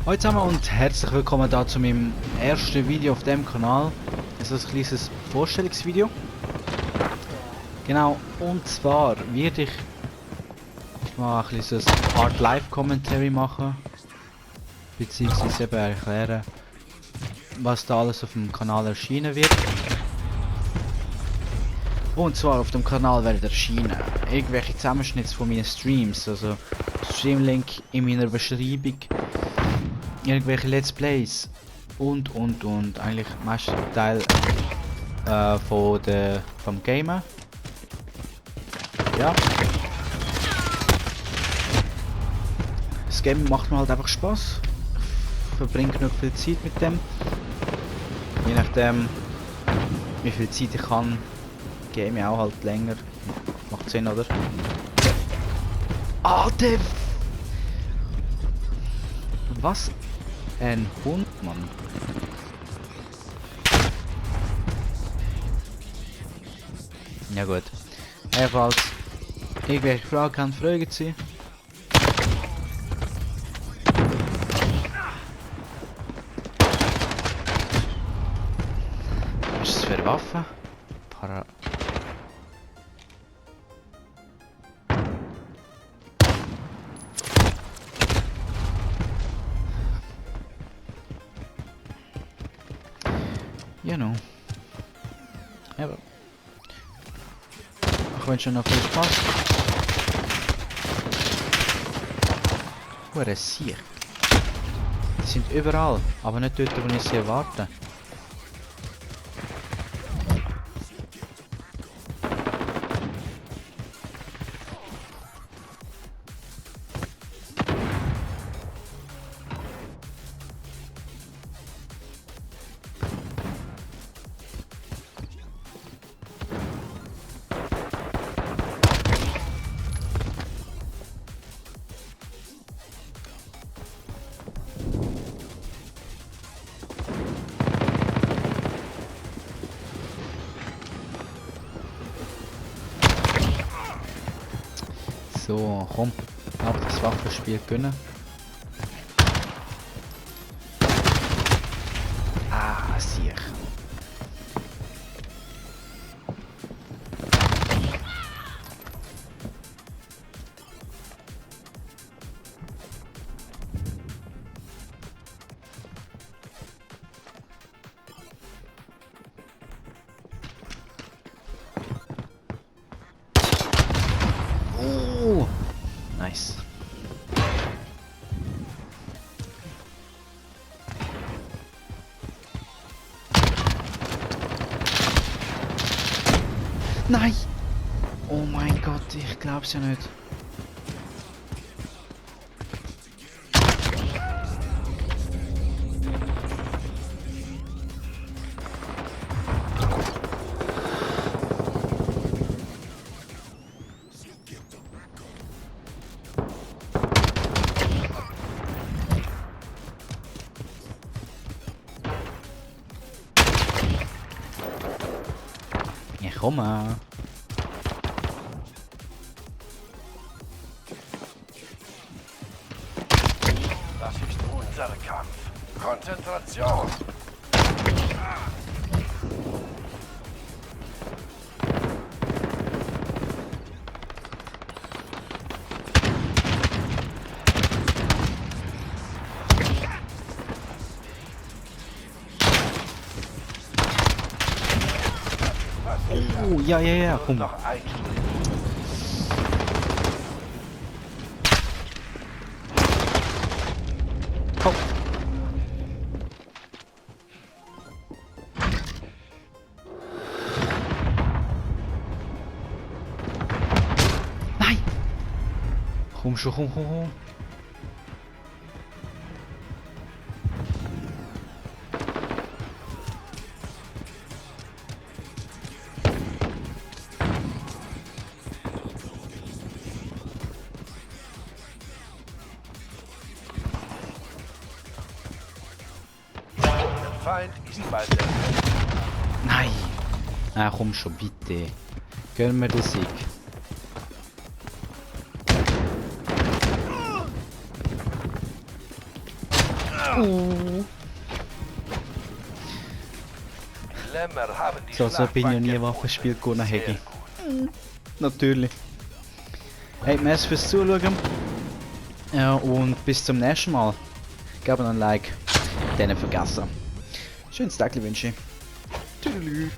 Hallo zusammen und herzlich willkommen da zu meinem ersten Video auf dem Kanal. Es ist ein kleines Vorstellungsvideo. Genau, und zwar werde ich mal ein kleines Art Live Commentary machen, beziehungsweise eben erklären, was da alles auf dem Kanal erschienen wird. Und zwar auf dem Kanal werden erscheinen irgendwelche Zusammenschnitte von meinen Streams, also Streamlink in meiner Beschreibung, irgendwelche Let's Plays und eigentlich meisten Teil vom Gamen. Ja. Das Game macht mir halt einfach Spaß. Ich verbringe genug viel Zeit mit dem. Je nachdem wie viel Zeit ich kann, game ich auch halt länger. Macht Sinn, oder? Alter! Was ein Hund, Mann. Ja gut. Jedenfalls, irgendwelche Fragen kann fragen Sie. Was ist das für eine Waffe? Genau. Aber ich wünsche noch viel Spaß. Hure Sieg. Die sind überall, aber nicht dort, wo ich sie erwarte. So, komm, ab das Waffenspiel gönnen. Ah, sieh. Oh, nice. Nein! Oh mein Gott, ich glaub's ja nicht. Ja, komm mal. Das ist unser Kampf. Konzentration. Oh, ja, komm. Noch ein Komm. Nein! Komm schon, komm. Feind ist bald der Nein! Ah, komm schon, bitte. Gönn mir den Sieg. Lämmer haben die So bin ich ja nie Schlagwagen Waffenspiel gewonnen Sehr hätte. gut. Natürlich. Hey, merci fürs Zuschauen. Ja, und bis zum nächsten Mal. Gebt ein Like. Dann vergessen. Schönes Tag wünsche ich. Tschüss.